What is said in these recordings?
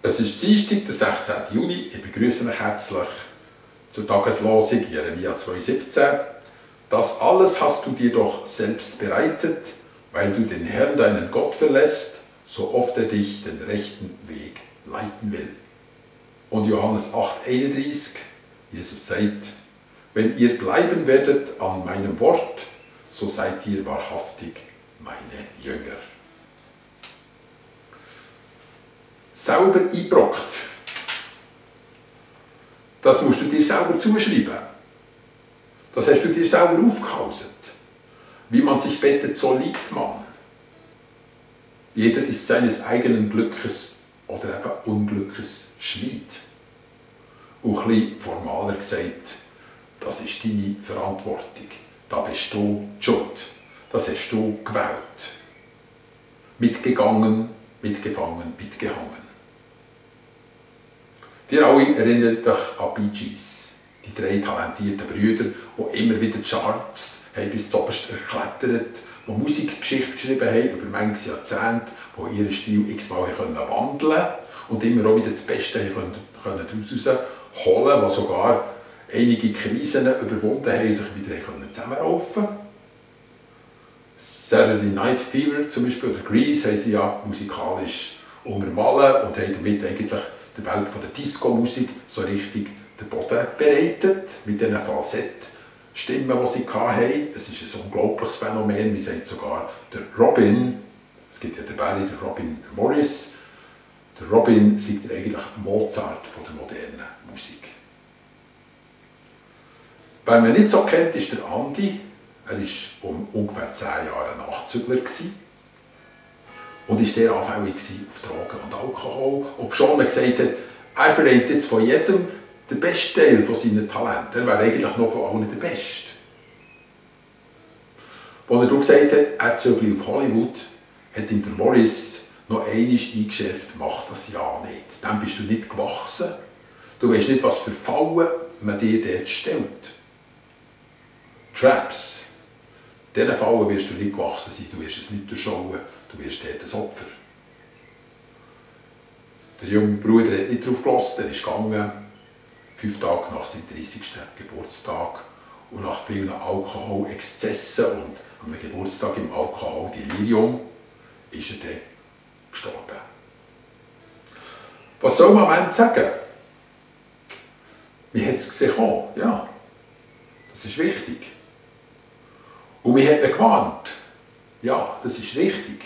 Es ist Dienstag, der 16. Juni. Ich begrüße euch herzlich zur Tageslosung Jeremia 2,17. Das alles hast du dir doch selbst bereitet, weil du den Herrn, deinen Gott, verlässt, so oft er dich den rechten Weg leiten will. Und Johannes 8,31, Jesus sagt, wenn ihr bleiben werdet an meinem Wort, so seid ihr wahrhaftig meine Jünger. Sauber eingebrockt. Das musst du dir selber zuschreiben. Das hast du dir selber aufgehauset. Wie man sich bettet, so liegt man. Jeder ist seines eigenen Glückes oder eben Unglückes Schmied. Und ein bisschen formaler gesagt, das ist deine Verantwortung. Da bist du schuld. Das hast du gewählt. Mitgegangen, mitgefangen, mitgehangen. Ihr alle erinnert euch an Bee Gees, die 3 talentierten Brüder, die immer wieder die Charts haben bis zuoberst erklettert, die Musikgeschichte geschrieben haben über manches Jahrzehnt, die ihren Stil x-mal wandeln konnten und immer auch wieder das Beste daraus holen, die sogar einige Krisen überwunden haben, sich wieder zusammenraufen konnten. Saturday Night Fever zum Beispiel oder Grease haben sie ja musikalisch untermalen und haben damit eigentlich der Welt von der Disco-Musik so richtig den Boden bereitet, mit diesen Falsettstimmen, die sie hatten. Es ist ein unglaubliches Phänomen, wie sagt sogar der Robin, es gibt ja den Barry, der Robin Morris, der Robin sei eigentlich Mozart von der modernen Musik. Wer man nicht so kennt, ist der Andi. Er war um ungefähr 10 Jahre Nachzügler und war sehr anfällig auf Drogen und Alkohol. Obschon man gesagt hat, er verrennt jetzt von jedem den besten Teil von seinen Talenten. Er wäre eigentlich noch von allen der Beste. Als er gesagt hat, er zögere auf Hollywood, hat ihm der Morris noch einmal eingeschärft, mach das ja nicht. Dann bist du nicht gewachsen. Du weißt nicht, was für Fallen man dir dort stellt. Traps. Diesen Fallen wirst du nicht gewachsen sein, du wirst es nicht durchschauen, du wirst dort ein Opfer. Der junge Bruder hat nicht darauf gehört, er ist gegangen, 5 Tage nach seinem 30. Geburtstag und nach vielen Alkoholexzessen und am Geburtstag im Alkoholdelirium ist er dann gestorben. Was soll man am Ende sagen? Wie hat es gesehen? Ja, das ist wichtig. Und wir haben ihn gewarnt. Ja, das ist richtig.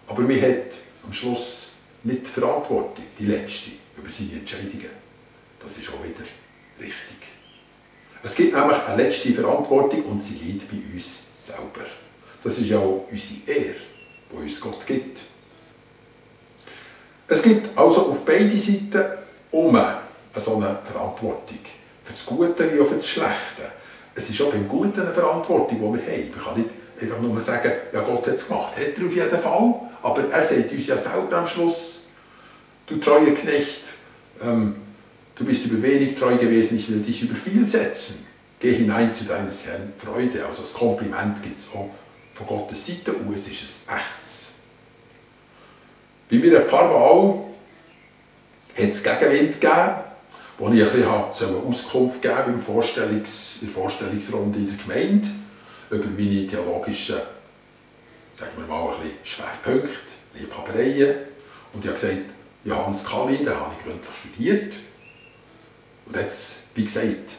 Aber wir haben am Schluss nicht die Verantwortung, die letzte, über seine Entscheidungen. Das ist auch wieder richtig. Es gibt nämlich eine letzte Verantwortung und sie liegt bei uns selber. Das ist ja auch unsere Ehre, die uns Gott gibt. Es gibt also auf beide Seiten so eine Verantwortung. Für das Gute wie auch für das Schlechte. Es ist auch beim Guten eine Verantwortung, die wir haben. Man kann nicht einfach nur sagen, ja, Gott hat es gemacht. Hat er auf jeden Fall. Aber er sagt uns ja selber am Schluss, du treuer Knecht, du bist über wenig treu gewesen, ich will dich über viel setzen. Geh hinein zu deines Herrn Freude. Also das Kompliment gibt es auch von Gottes Seite und es ist ein echtes. Bei meiner Pfarrwahl hat es Gegenwind gegeben, wo ich ein bisschen Auskunft geben in der Vorstellungsrunde in der Gemeinde über meine theologischen, sagen wir mal, ein bisschen Schwerpunkte, Liebhabereien. Und ich habe gesagt, Johannes Calvin, den habe ich gründlich studiert. Und jetzt, wie gesagt,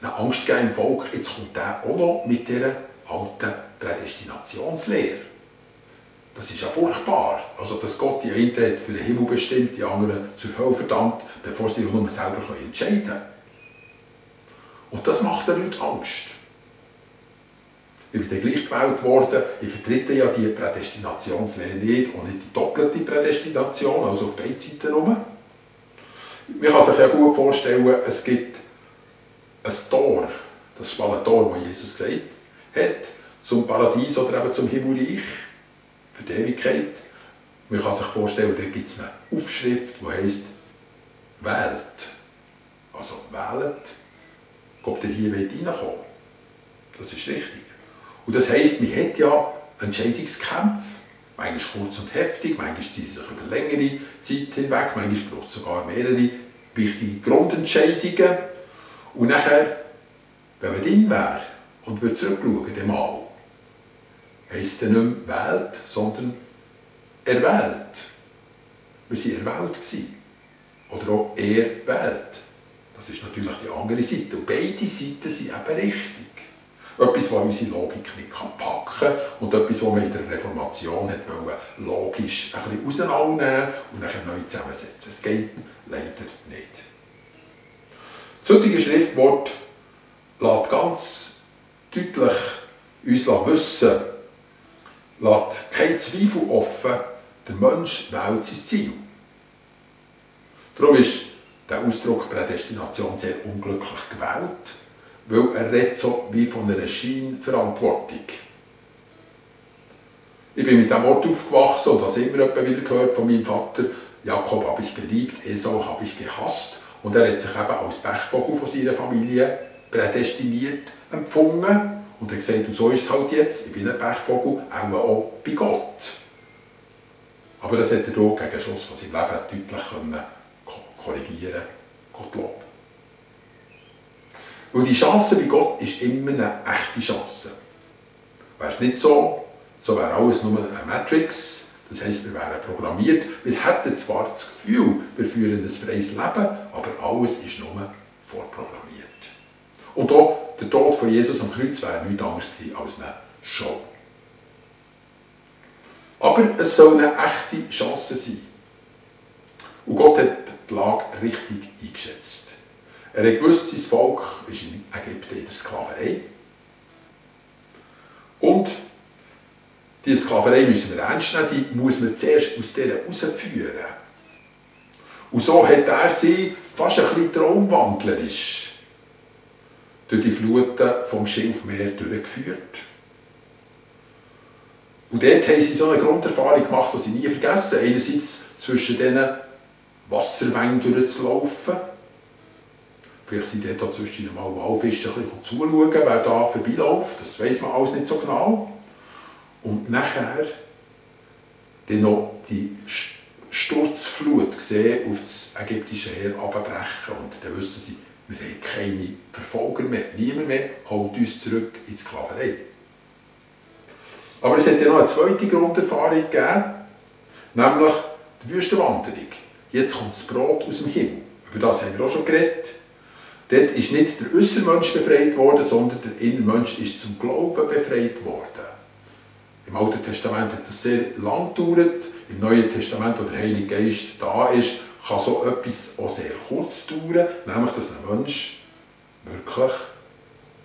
eine Angst gegeben im Volk, jetzt kommt der auch noch mit dieser alten Prädestinationslehre. Das ist ja furchtbar. Also, dass Gott die einen hat für den Himmel bestimmt, die anderen zur Hölle verdammt, bevor sie nur selber entscheiden können. Und das macht den Leuten Angst. Ich bin dann gleich gewählt worden. Ich vertrete ja die Prädestinationslehre nicht und nicht die doppelte Prädestination, also auf beiden Seiten herum. Man kann sich ja gut vorstellen, es gibt ein Tor, das schmale Tor, das Jesus gesagt hat, zum Paradies oder eben zum Himmelreich. Für die Ewigkeit. Man kann sich vorstellen, da gibt es eine Aufschrift, die heisst «Wählt». Also wählt, ob ihr hier reinkommen. Das ist richtig. Und das heisst, man hat ja Entscheidungskämpfe manchmal kurz und heftig, manchmal ziehen sie sich über längere Zeit hinweg, manchmal braucht es sogar mehrere wichtige Grundentscheidungen. Und nachher, wenn man drin wäre und würde zurückschauen, dem Mal, heisst es dann nicht mehr wählt, sondern erwählt. Wir waren erwählt. Oder auch erwählt. Das ist natürlich die andere Seite. Und beide Seiten sind eben richtig. Etwas, was unsere Logik nicht packen kann und etwas, was man in der Reformation hat logisch ein bisschen auseinandernehmen und nachher neu zusammensetzen. Es geht leider nicht. Das heutige Schriftwort lässt ganz deutlich uns wissen, lässt keinen Zweifel offen, der Mensch wählt sein Ziel. Darum ist der Ausdruck Prädestination sehr unglücklich gewählt, weil er redet so wie von einer Scheinverantwortung. Ich bin mit diesem Wort aufgewachsen und habe immer wieder gehört von meinem Vater, Jakob habe ich geliebt, Esau habe ich gehasst. Und er hat sich eben als Pechvogel von seiner Familie prädestiniert empfunden und hat gesagt, und so ist es halt jetzt, ich bin ein Pechvogel, auch bei Gott. Aber das hat er hier gegen Schluss von seinem Leben deutlich korrigieren, Gottlob. Weil die Chance bei Gott ist immer eine echte Chance. Wäre es nicht so, so wäre alles nur eine Matrix, das heisst, wir wären programmiert. Wir hätten zwar das Gefühl, wir führen ein freies Leben, aber alles ist nur vorprogrammiert. Und auch der Tod von Jesus am Kreuz wäre nichts anderes gewesen als eine Show. Aber es soll eine echte Chance sein. Und Gott hat die Lage richtig eingeschätzt. Er hat gewusst, sein Volk ist in Ägypten in der Sklaverei. Und diese Sklaverei müssen wir ernst nehmen, die muss man zuerst aus dieser herausführen. Und so hat er sie fast ein bisschen traumwandlerisch durch die Fluten vom Schilfmeer durchgeführt. Und dort haben sie so eine Grunderfahrung gemacht, die sie nie vergessen. Einerseits zwischen diesen Wasserwängen durchzulaufen. Vielleicht sind dort zwischen mal Walfische ein bisschen zuschauen, wer da vorbeiläuft. Das weiss man alles nicht so genau. Und nachher dann noch die Sturzflut sehen, auf das ägyptische Heer runterbrechen. Und dann wissen sie, wir haben keine Verfolger mehr, niemand mehr, holt uns zurück in die Sklaverei. Aber es hat ja noch eine zweite Grunderfahrung gegeben, nämlich die Wüstenwanderung. Jetzt kommt das Brot aus dem Himmel. Über das haben wir auch schon geredet. Dort ist nicht der Äußermensch befreit worden, sondern der Innermensch ist zum Glauben befreit worden. Im Alten Testament hat das sehr lang gedauert. Im Neuen Testament, wo der Heilige Geist da ist, kann so etwas auch sehr kurz dauern, nämlich dass ein Mensch wirklich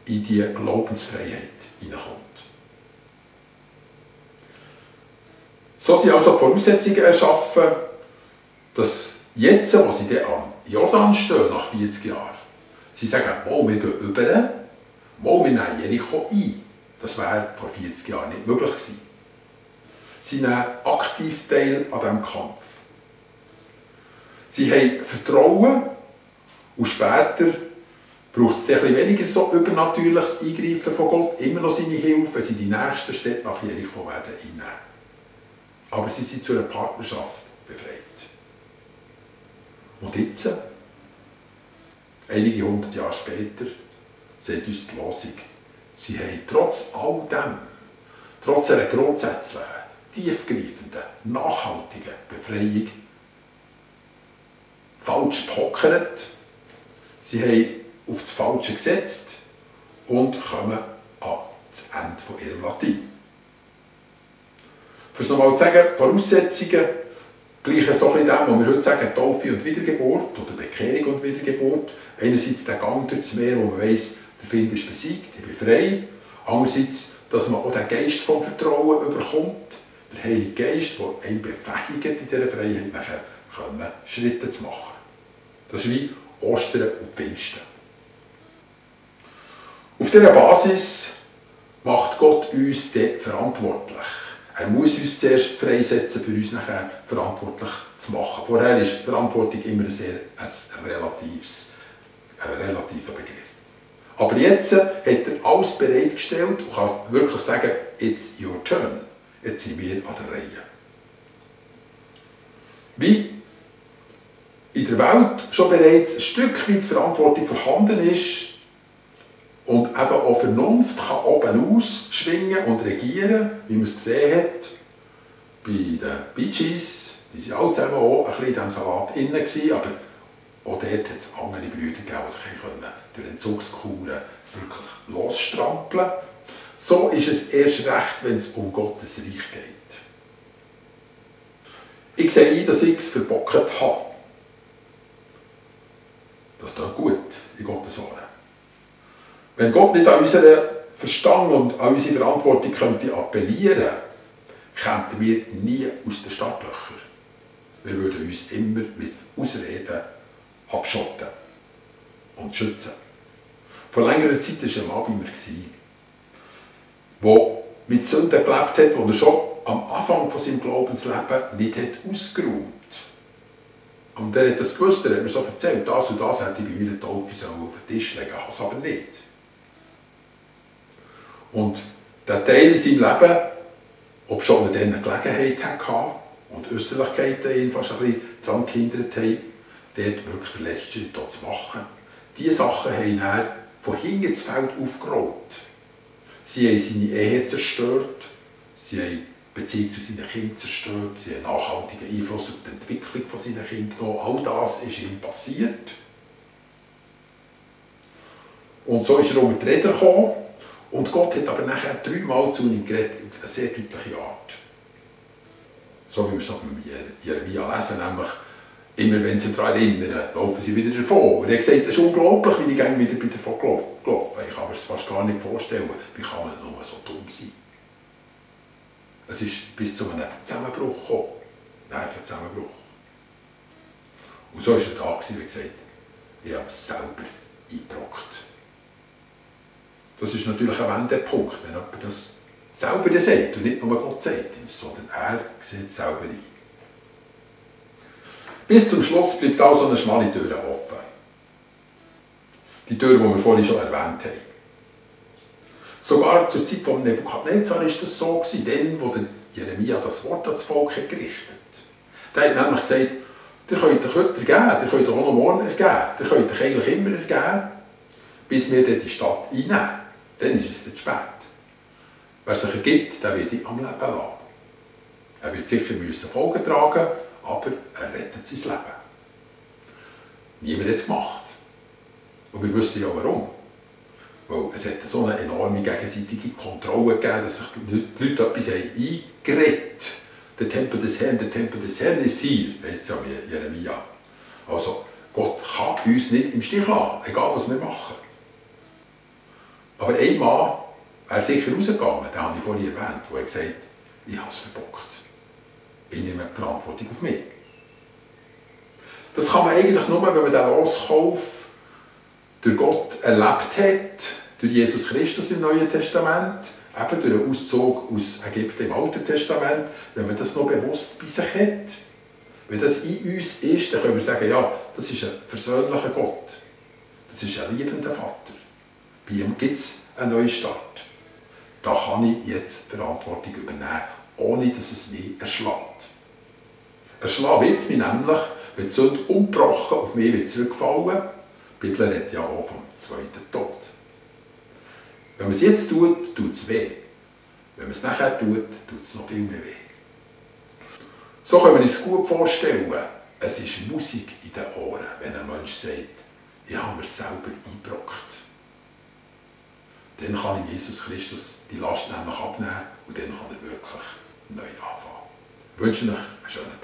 in die Glaubensfreiheit hineinkommt. So sind also die Voraussetzungen erschaffen, dass jetzt, wo sie dann am Jordan stehen, nach 40 Jahren, sie sagen, wir gehen über, wir nehmen Jericho ein. Das wäre vor 40 Jahren nicht möglich gewesen. Sie nehmen aktiv teil an diesem Kampf. Sie haben Vertrauen und später braucht es ein bisschen weniger so übernatürliches Eingreifen von Gott, immer noch seine Hilfe, wenn sie die nächsten Städte nach Jericho werden einnehmen. Aber sie sind zu einer Partnerschaft befreit. Und jetzt, einige 100 Jahre später, sagt uns die Losung, sie haben trotz all dem, trotz einer grundsätzlichen, tiefgreifenden, nachhaltigen Befreiung falsch gepockert, sie haben auf das Falsche gesetzt und kommen an das Ende von ihrem Latein. Für es nochmal zu sagen, Voraussetzungen gleichen so ein bisschen dem, was wir heute sagen, Taufe und Wiedergeburt oder Bekehrung und Wiedergeburt. Einerseits der Gang durchs Meer, wo man weiss, der Find ist besiegt, ich bin frei. Andererseits, dass man auch den Geist vom Vertrauen überkommt, der Heilige Geist, der einen befähigt, in dieser Freiheit nachher Schritte zu machen. Das ist wie Ostern und Pfingsten. Auf dieser Basis macht Gott uns dann verantwortlich. Er muss uns zuerst freisetzen, für uns nachher verantwortlich zu machen. Vorher ist Verantwortung immer ein relativer Begriff. Aber jetzt hat er alles bereitgestellt und kann wirklich sagen, it's your turn. Jetzt sind wir an der Reihe. wie in der Welt schon bereits ein Stück weit Verantwortung vorhanden ist und eben auch Vernunft kann oben ausschwingen und regieren, wie man es gesehen hat bei den Bee Gees, die waren alle zusammen auch ein bisschen in diesem Salat drin, aber auch dort hat es andere Brüder gegeben, die sich durch Entzugskuren wirklich losstrampeln konnten. So ist es erst recht, wenn es um Gottes Reich geht. Ich sehe ein, dass ich es verbockt habe. Das tut gut in Gottes Ohren. Wenn Gott nicht an unseren Verstand und an unsere Verantwortung könnte appellieren, kämen wir nie aus den Startlöchern. Wir würden uns immer mit Ausreden abschotten und schützen. Vor längerer Zeit war ein Mann bei mir, der mit Sünden gelebt hat, die er schon am Anfang von seinem Glaubensleben nicht hat ausgeräumt. Und er hat das gewusst, er hat mir so erzählt, das und das hätte ich bei meiner Taufe auf den Tisch legen, habe es aber nicht. Und der Teil in seinem Leben, ob schon er dann eine Gelegenheit hatte und Äußerlichkeiten ihn fast ein bisschen daran gehindert haben, dort wirklich den letzten Schritt zu machen. Diese Sachen haben er von hinten ins Feld aufgerollt. Sie haben seine Ehe zerstört, sie haben die Beziehung zu seinen Kindern zerstört, sie haben nachhaltigen Einfluss auf die Entwicklung von seinen Kindern genommen. All das ist ihm passiert. Und so ist er unter die Räder gekommen. Und Gott hat aber nachher 3 Mal zu ihm geredet, in einer sehr deutlichen Art. So wie wir es auch mit Jeremia lesen, nämlich immer wenn sie daran erinnern, laufen sie wieder davon. Und er hat gesagt, das ist unglaublich, wie ich wieder davon gelaufen. Ich kann mir das fast gar nicht vorstellen, wie kann man nur so dumm sein. Es ist bis zu einem Zusammenbruch gekommen, Nervenzusammenbruch. Und so war er da, wie gesagt, ich habe es selber eingebrockt. Das ist natürlich ein Wendepunkt, wenn jemand das selber sagt und nicht nur Gott sagt, sondern er sieht es selber ein. Bis zum Schluss bleibt also eine schmale Tür offen. Die Tür, die wir vorhin schon erwähnt haben. Sogar zur Zeit von Nebukadnezar war das so, dann, wo Jeremia das Wort an das Volk hat gerichtet hat. Der hat nämlich gesagt, ihr könnt euch heute ergeben, ihr könnt euch auch noch morgen ergeben, ihr könnt euch eigentlich immer ergeben, bis wir die Stadt einnehmen. Dann ist es zu spät. Wer sich ergibt, der wird ihn am Leben lassen. Er wird sicher Folgen tragen, aber er rettet sein Leben. Niemand hat es gemacht. Und wir wissen ja warum. Weil es hat so eine enorme gegenseitige Kontrolle gegeben, dass sich die Leute etwas eingeredet haben. Der Tempel des Herrn ist hier, heisst es ja wie Jeremia. Also, Gott kann uns nicht im Stich lassen, egal was wir machen. Aber ein Mann wäre sicher rausgegangen, den habe ich vorhin erwähnt, der gesagt hat, ich habe es verbockt. Ich nehme die Verantwortung auf mich. Das kann man eigentlich nur, wenn man den Loskauf durch Gott erlebt hat, durch Jesus Christus im Neuen Testament, eben durch den Auszug aus Ägypten im Alten Testament, wenn man das noch bewusst bei sich hat. Wenn das in uns ist, dann können wir sagen, ja, das ist ein versöhnlicher Gott. Das ist ein liebender Vater. Bei ihm gibt es einen Neustart. Da kann ich jetzt Verantwortung übernehmen, ohne dass es mich erschlägt. Erschlagen wird es mich nämlich, wenn die Sünde ungebrochen auf mich wird zurückfallen. Die Bibel redet ja auch vom zweiten Tod. Wenn man es jetzt tut, tut es weh. Wenn man es nachher tut, tut es noch viel mehr weh. So können wir uns gut vorstellen, es ist Musik in den Ohren, wenn ein Mensch sagt, ich habe mir selber eingebrockt. Dann kann ich Jesus Christus die Last nämlich abnehmen und dann kann er wirklich neu anfangen. Ich wünsche euch einen schönen Tag.